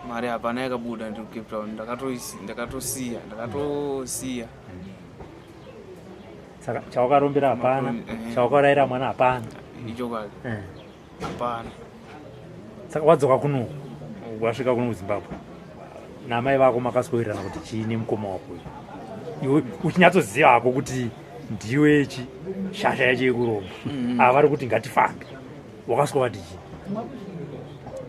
Mari hapana yakabuda ndiri Cape Town. Ndakatosiya. Saka chawakarombera hapana, chawakaurayira mwana hapana. Ichokwadi. Hapana. Saka wadzoka kuno, wasvika kuno kuZimbabwe. Namai vako makaswirirana kuti chii nemukoma wako uyu. Iwe uchinyatsoziva hako kuti ndiwe chi shasha yacho yekuromba. Ava vari kuti ngatifambe. Wakasvika vati chii?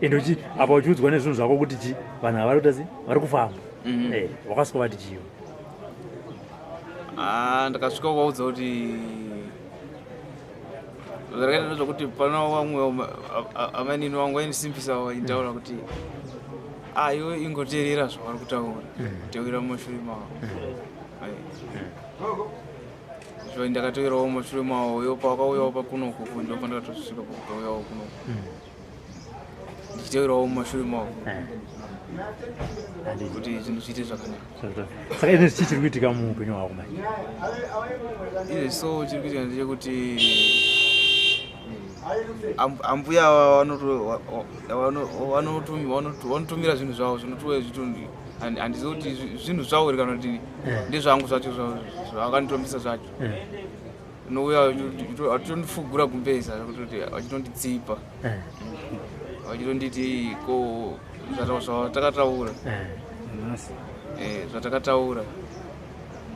Ende apa uchiudzwa nezvinhu zvako kuti chi vanhu ava vari kuita sei? Vari kufamba. Wakasvika vati chii? Ndakasvika kuvaudza kuti zvakaita ndezvekuti pana vamwe amainini vangu vaindisimbisa vaitaura kuti iwe ingoteerera zvavari kutaura. Teerera mumashure mavo. Zvo ndakateerawo mumashure mavo iwo pavakauyawo pakunoku ndo pandakatosvika pakutouyawo kunoku. Ndichiteerawo mumashure mavo. Kuti zvinhu zviite zvakanaka. Saka izvi chii chiri kuitika muupenyu hwako manje? Izvi so chiri kuitika ndechekuti ambuya vanotumira zvinhu zvavo zvinotuwe zvitu handizivi kuti zvinhu zvavo kana kuti ndezvangu zvacho zvavakanditombisa zvacho. Unouya achitondifugura gumbeza kutoti achitonditsipa. Achitonditi ko zvatakataura. Zvatakataura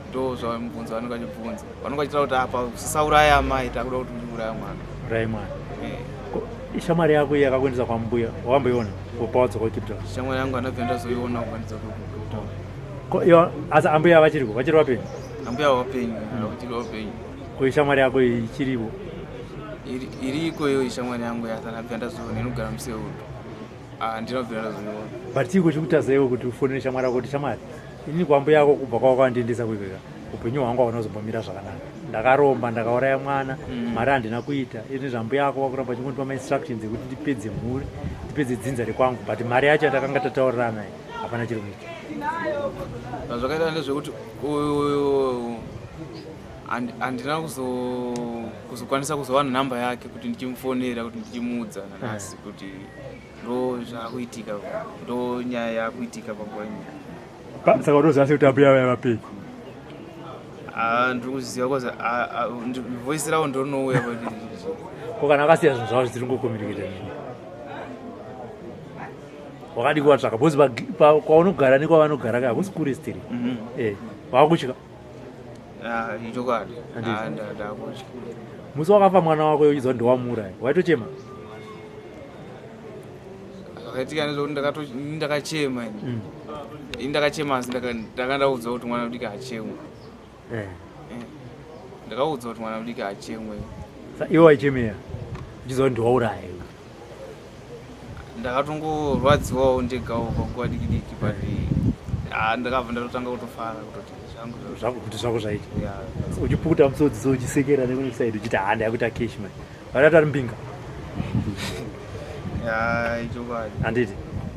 ndo zvavamubvunza vanenge vachibvunza. Vanenge vachitaura kuti apa usauraya amai, takuda kuti uuraya mwana. Uraya mwana. Shamwari yako iyi yakakuendesa kwambuya, wakamboiona pawadzoka kuCape Town? Shamwari yangu andabva ndazoiona kubva ndidzoka kuCape Town. Ko iyo asi ambuya vachiriko, vachiri vapenyu? Ambuya vapenyu, vachiri vapenyu. Ko shamwari yako iyi ichiripo? Iriko iyo shamwari yangu yandabva ndazoiona inogara muSeulu. Ndinobvira ndazoiona. But chii chikutadza iwe kuti ufonere shamwari yako kuti shamwari, inini kwambuya yako kubva kwawakandiendesa kuikeka, upenyu hwangu hauna kuzombomira zvakanaka. Ndakaromba, ndakauraya mwana, mari handina kuita. Izvi zvambuya yako vakuramba vachingondipa mainstructions ekuti ndipedze mhuri, ndipedze dzinza rekwangu, but mari yacho yandakanga tataurirana iyi hapana chiri kuita. Zvakaita ndezvekuti uyu handina kuzokwanisa kuzowana namba yake kuti ndichimufonera kuti ndichimuudza nanhasi kuti ndo zvakuitika, ndo nyaya yakuitika panguva ino. Saka unoziva sei kuti ambuya vaya vapenyu? Ndiri kuziva kwazi voice ravo ndorinouya Ko kana akasiya zvinhu zvavo zvisiri kungokomunicate nini? Wakadi kuvatsvaka because kwaunogara nekwavanogara ka hakusi kure still. Wakutya? Ichokwadi. Ndakutya. Musi wakafa mwana wako uchiziva kuti ndowamuuraya, waitochema? Zvakaitika ndezvekuti ndakachema ini. Ini ndakachema asi ndakandaudzwa kuti mwana mudiki achemwe. Ndakaudzwa kuti mwana mudiki achemwe. Saka iwe waichemera uchiziva kuti ndowauraya iwe? Ndakatongorwadziwawo ndegawo panguva diki diki, but Ndakabva ndatotanga kutofara kutoti zvangu Zvako kuti zvako zvaita. Uchipukuta musodzi so uchisekera nekunesaidi uchiti ha, ndakuita cash man. Varati ari mbinga. Ya, ichokwadi. Handiti?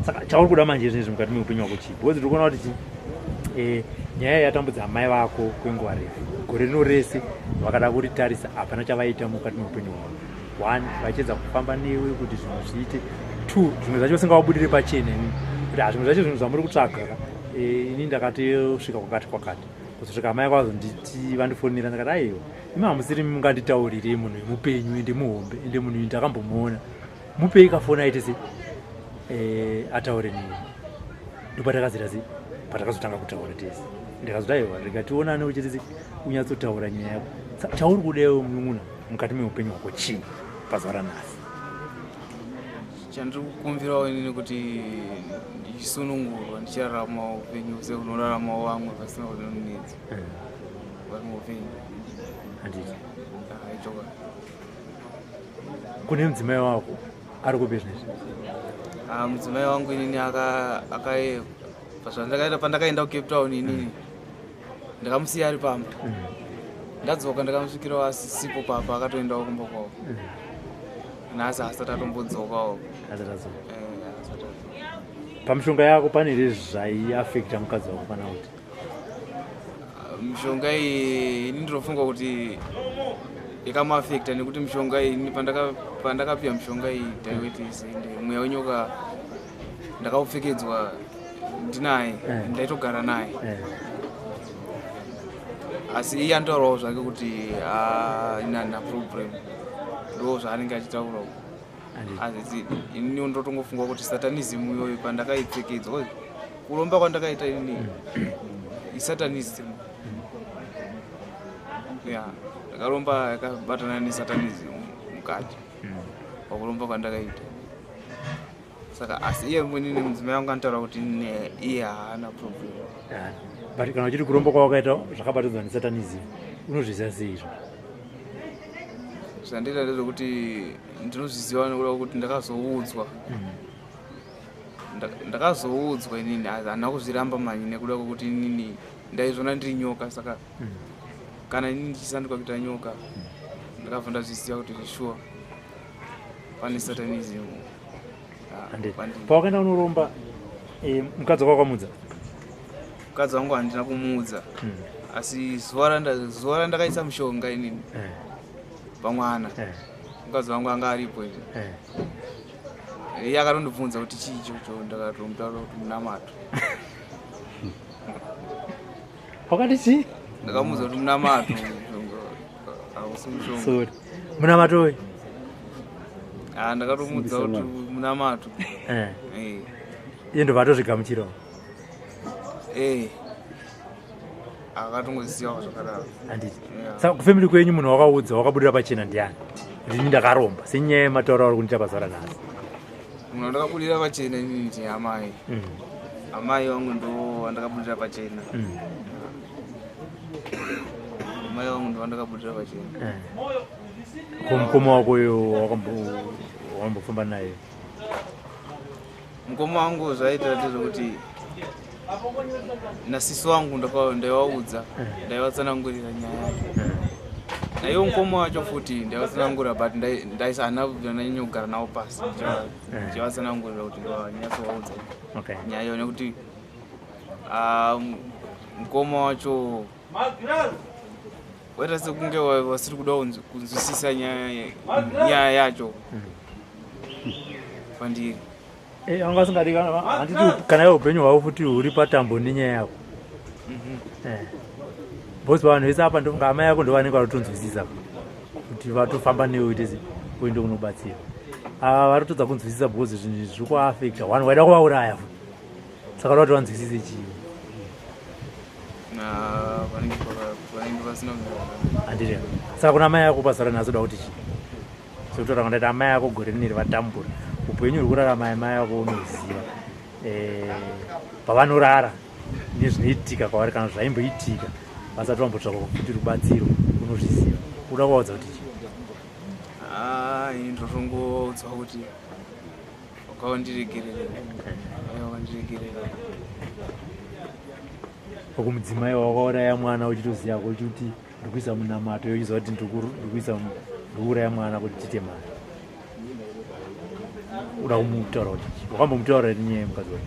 Saka chauri kuda manje izvezvi mukati meupenyu hwako chii? Because tiri kuona kuti chi nyaya yatambudza amai vako kwenguva refu, gore rino rese vakada kuritarisa, hapana chavaita mukati meupenyu hwavo. One, vachiedza kufamba newe kuti zvinhu zviite. Two, zvimwe zvacho usingavabudire pachena imi kuti ha, zvimwe zvacho zvinhu zvamuri kutsvaga ka, ini ndakatosvika kwakati kwakati, kuzosvika amai kwazonditi vandifonera. Ndakati aiwa, imi hamusiri munganditaurire munhu wemupenyu, ende muhombe, ende munhu uyu ndakambomuona, mupei kafoni aite se ataure neni. Ndopatakazira se patakazotanga kutaura tese. Ndikazoti aiwa, rega tionane uchiti se unyatsotaura nyaya yako. Chauri kudewo munun'una mukati meupenyu hwako chii pazuva ranhasi? Chandiri kukumbirawo inini kuti ndichisunungurwa, ndichiraramawo upenyu seunoraramawo vamwe pasina kunonetsa vari muupenyu. Handiti? Ichokwadi. Kune mudzimai wako ari kupi zvinezvi? Mudzimai wangu inini aka pazvandakaenda, pandakaenda kuCape Town inini ndakamusiya ari pamba. Ndadzoka ndakamusvikirawo asisipo papa, akatoendawo kumba kwavo. Nhasi asati atombodzokawo. Asati adzoka. Asati adzoka. Pamishonga yako pane here zvaiafekta mukadzi wako kana kuti? Mishonga iyi ini ndinofunga kuti yakamuafekta, nekuti mishonga iyi ini pandakapiwa mishonga iyi taiwetese, ende mweya wenyoka ndakaupfekedzwa ndinaye. Ndaitogara naye. Asi iye anotaurawo zvake kuti ini handina problem, ndo zvaanenge achitaurawo. Handiti? Asi inini ndotongofunga kuti satanism iyoyo pandakaipfekedzwa, kuromba kwandakaita ini isatanism. Ya, ndakaromba yakabatana nesatanism mukati pakuromba kwandakaita. Saka asi iye mwenini mudzimai wangu anotaura kuti iye haana problem. But kana uchiti kuromba kwawakaita zvakabatanidzwa nesatanism, unozviziva sei izvo? Zvandiita ndezvekuti ndinozviziva nekuda kwekuti ndakazoudzwa. Ndakazoudzwa inini, handina kuzviramba manyi, nekuda kwekuti inini ndaizvona ndiri nyoka. Saka kana inini ndichisanduka kuita nyoka, ndakabva ndazviziva kuti zveshuwa pane satanism. Handiti? Pandiri. Pawakaenda unoromba, mukadzi wako wakamudza? Mukadzi wangu handina kumuudza, asi zuva randakaisa mushonga inini pamwana, mukadzi wangu anga aripo izvi. Iye akatondibvunza kuti chii ichocho, ndakatomutaura kuti munamato. Wakati chii? Ndakamuudza kuti munamato, mushonga hausi mushonga. Sorry, munamato uyu? Ndakatomuudza Simbisa kuti mwana. munamato. Iye ndobva atozvigamuchirawo? Akatongozivawo zvakadaro. Handiti? Yeah. Saka kufamily kwenyu munhu wakaudza, wakabudira pachena ndiani kuti ini ndakaromba senyaya yematauro auri kundiita pazuva ranhasi? Munhu wandakabudira pachena inini ndi amai. Amai vangu ndo vandakabudira pachena. Amai vangu ndo vandakabudira pachena. Ko mukoma wako uyo wakambofamba naye? Mukoma wangu zvaita ndezvekuti nasisi wangu ndaivaudza, ndaivatsanangurira nyaya yacho. Naiwo mukoma wacho futi ndaivatsanangurira, but handina ndanyanya kugara navo pasi ndichivatsanangurira kuti ndanyatsovaudza nyaya iyo, nekuti mukoma wacho waita sekunge vasiri kuda kunzwisisa nyaya yacho kwandiri. Anga asingadi handiti kana iwe upenyu hwavo futi huri patambo nenyaya yako. Because vanhu vese apa ndofunga amai ako ndo vanenge varotonzwisisa kuti vatofamba newe uite sei, uende kunobatsira. Ava varotodza kunzwisisa because zvinhu izvi zviri kuaafecta. One, waida kuvauraya futi, saka vada kuti vanzwisise chii? Vanenge vasina kumira. Handiti? Saka kuna amai ako pazuva ranhasi uda kuti chii? Sekutora kwandati amai ako gore rineri vatambura, upenyu huri kurarama amai ako unoziva, pavanorara nezvinoitika kwavari kana zvaimboitika vasati vambotsvaka futi rubatsiro, unozviziva. Uda kuvaudza kuti chii? Ini ndotongoudzwa kuti wakawandiregerera, aiwa, wandiregerera. Kumudzimai wakauraya mwana uchitoziva kuti ndikuisa munamato, yochiziva kuti ndikuisa ndikuuraya mwana kuti tiite mari. Uda kumutaura kuti wakambomutaura here nyaya yemukadzi wako?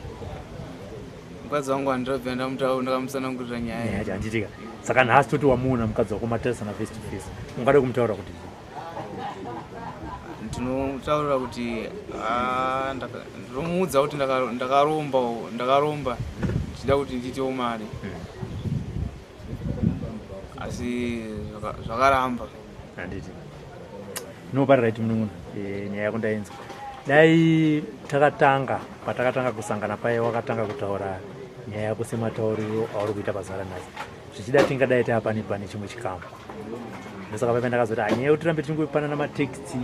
Mukadzi wangu handirabvira ndamutaura, ndakamutsanangurira nyaya. Nyaya yacho handitika. Saka nhasi toti wamuona mukadzi wako, matarisana face to face, ungade kumutaura kuti chii? Ndinotaurira kuti ah, ndinomuudza kuti ndakaromba, ndakaromba ndichida kuti ndiitewo mari, asi zvakaramba. Handiti no pari right munun'una. Nyaya yako ndainzwa. Dai takatanga patakatanga kusangana paye wakatanga kutaura nyaya yako sematauriro auri kuita pazuva ranhasi, zvichida tingadai taa pane pane chimwe chikamu. Ndosaka paipa ndakazoti nyaya yekuti tirambe tichingopanana matext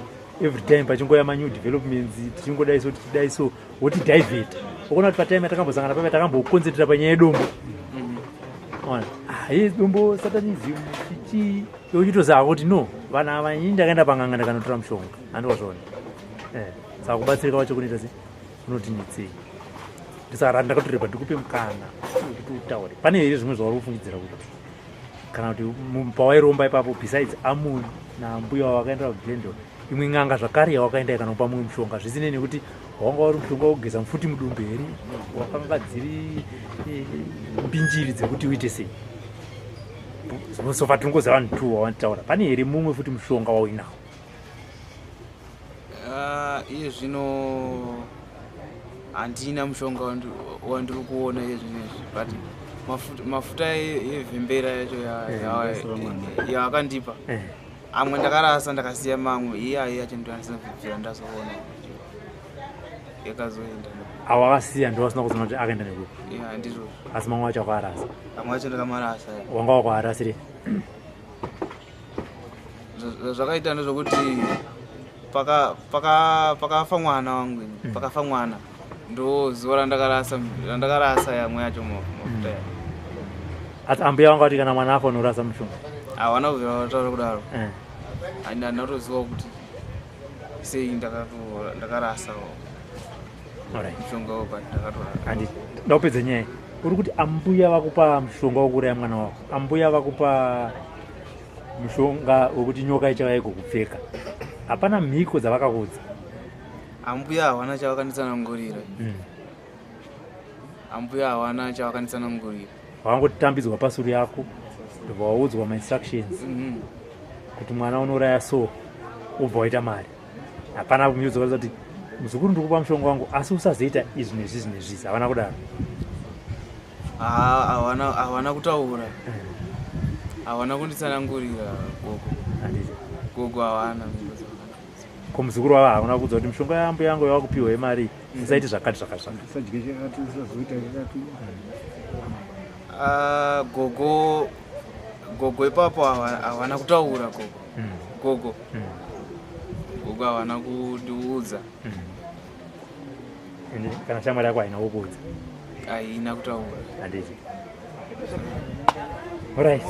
every time pachingoya manew developments, tichingodai so, tichidai so, woti divert. Ukuona kuti patime yatakambosangana paipa takambokoncentrera panyaya yedombo. Ona, ah, dombo, satanism, chichi, uchitoziva kuti no, vanhu ava, ini ndakaenda pang'anga ndakanotora mushonga, handiwazvona. Saka kubatsirika kwacho kunoita se kunotinetsei. Ndosaka ndakatorerwa ndikupe mukana wekuti utaure. Pane here zvimwe zvauri kufungidzira kuti kana kuti pawairomba ipapo, besides Amon nambuya wakaendera kuGlendon, imwe n'anga zvakare yawakaenda ikanopa mumwe mushonga, zvisinei nekuti wanga uri mushonga wekugeza mufuti mudumbu here, wakanga dziri mbinjiri dzekuti uite sei? So far tinongoziva vanhu two wawanditaura. Pane here mumwe futi mushonga wauinawo? Ah, iye zvino handina mushonga wandiri kuona iye zvinezvi, but mafuta yevhembera yacho yaakandipa, amwe ndakarasa, ndakasiya mamwe. Iyayo yacho ndo andisina kubvira ndazoona yakazoenda. Awakasiya ndo wasina kuzoona kuti akaenda nekupi? Ya, ndizvo. Asi mamwe acho akaarasa? Amwe acho ndakamarasa. Wanga wakaarasire? Zvakaita ndezvokuti pakafa mwana wangu ini, pakafa mwana ndo zuva randakarasa yamwe yacho mafuta ya. Asi ambuya vanga kuti kana mwana afa unorasa mushonga? Havana kubvira vataura kudaro. Handina toziva kuti sei ndakarasa mushonga wo, but ndakatorasa. Handi ndakupedza nyaya. Uri kuti ambuya vakupa mushonga wekuuraya mwana wako, ambuya vakupa mushonga wekuti nyoka ichava igokupfeka. Hapana mhiko dzavakakuudza? Ambuya havana chavakanditsanangurira. Ambuya havana chavakanditsanangurira. Wakangotambidzwa pasuru yako, ndobva waudzwa mainstructions kuti mwana unouraya so, ubva waita mari. Hapana kumudza kuti muzukuru, ndikupa mushonga wangu, asi usazoita izvi nezvizvi nezvizvi? Havana kudaro? Ah, havana kutaura, havana kunditsanangurira gogo. Handiti. Gogo havana. Ko muzukuru wavo havana kuudza kuti mishonga yambuya yangu yawakupiwa yemari, usaiti zvakati zvakati zvakati? Usadye chakati, usazoita chakati. Ah, gogo, gogo ipapo havana kutaura gogo. Gogo, gogo havana kundiudza. Ende kana shamwari yako haina kukuudza? Haina kutaura. Handiti. Alright,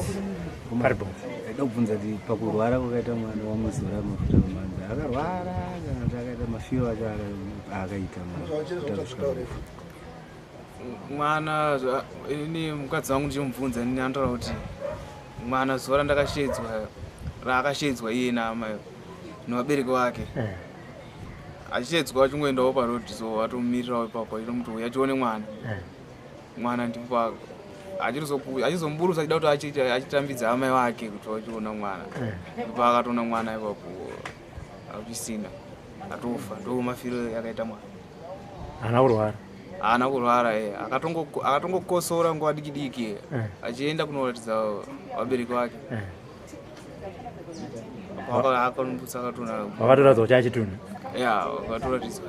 paripo. Ndaida kubvunza kuti pakurwara kwakaita mwana wamuzora mafuta pamanzi, akarwara kana kuti akaita mafiro acho akaita mwana kusvika pakufa? Mwana ini mukadzi wangu ndichimubvunza ini, anotaura kuti mwana zuva randakashedzwa, raakashedzwa iye naamai nevabereki vake, achishedzwa achingoendawo parodi, so atomumirirawo ipapo, achitomuti uya achione mwana. Mwana ndipo achizomuburusa achida kuti achitambidza amai vake kuti vachiona mwana. Ndipo akatoona mwana ipapo achisina, atofa. Ndo mafiro akaita mwana. Haana kurwara? Haana kurwara. Akatongokosora nguva diki diki achienda kunoratidza vabereki vake. Akanomutsa akatoona. Wakatoratidza kuti achitunhu? Ya, akatoratidzwa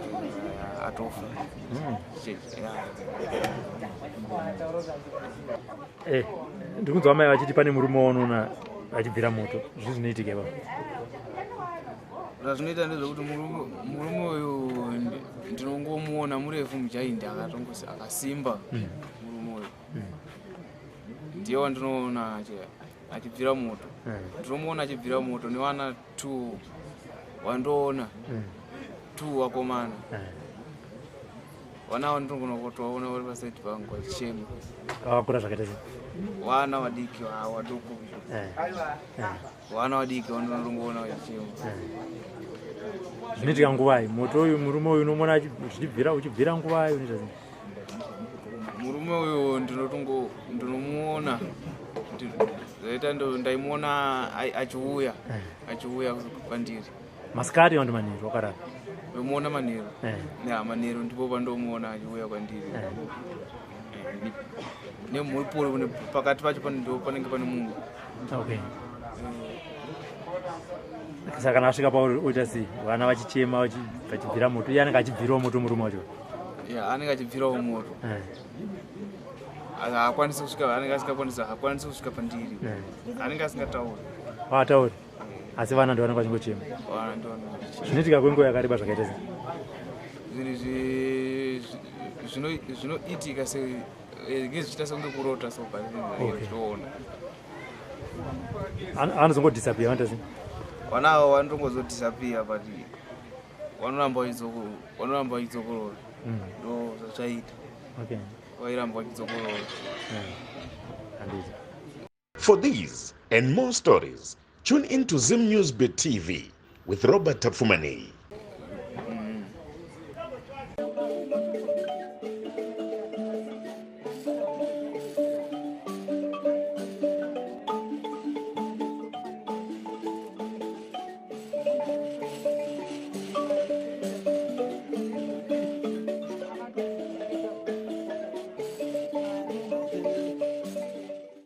atofa. Ya. Ndikunzwa mai vachiti pane murume waunoona achibvira moto. Zvii zvinoitika ipapo? Zvazvinoita ndezvekuti murume uyu ndinongomuona murefu, mujaindi, akatongosi akasimba. Murume uyu ndiye wandinoona achibvira moto. Ndinomuona achibvira moto nevana two wandoona, two vakomana. Vana avo ndinogona kutovaona vari pasaidi pangu vachichema. Vakakura zvakaita sei? Vana vadiki vaduku. Vana vadiki vanonongoona vachichema. Zvinoitika nguvai moto uyu? Murume uyu unomuona zvichibvira, uchibvira nguvai? Unoita sei? Murume uyu ndinotongo ndinomuona, zvaita ndaimuona achiuya achiuya kwandiri. Masikati kana kuti manheru wakarara? Ndomuona manheru. Ya, manheru ndipo pandomuona achiuya kwandiri. Nemhuripuri pakati pacho ndo panenge pane munhu. Okay, saka kana asvika pauri oita sei? Vana vachichema, vachibvira moto, iye anenge achibvirawo moto murume wacho? Ya, anenge achibvirawo moto. Haakwanisi kusvika, anenge asingakwanisi, haakwanisi kusvika pandiri. Anenge asingatauri. Haatauri, asi vana ndo vanenge vachingochema. Vana ndo vanenge vachichema. Zvinoitika kwenguva yakareba zvakaita sei? Zvinhu zvinoitika se zvichiita sekunge kurota, so but zvinoona. Anozongodisappear, vanoita sei? Vana avo vanotongozodisappear, but vanoramba vachidzokorora. Ndo zvazvaita. Vairamba vachidzokorora. Handiti. For these and more stories, tune in to Zim News Bit TV with Robert Tafumani.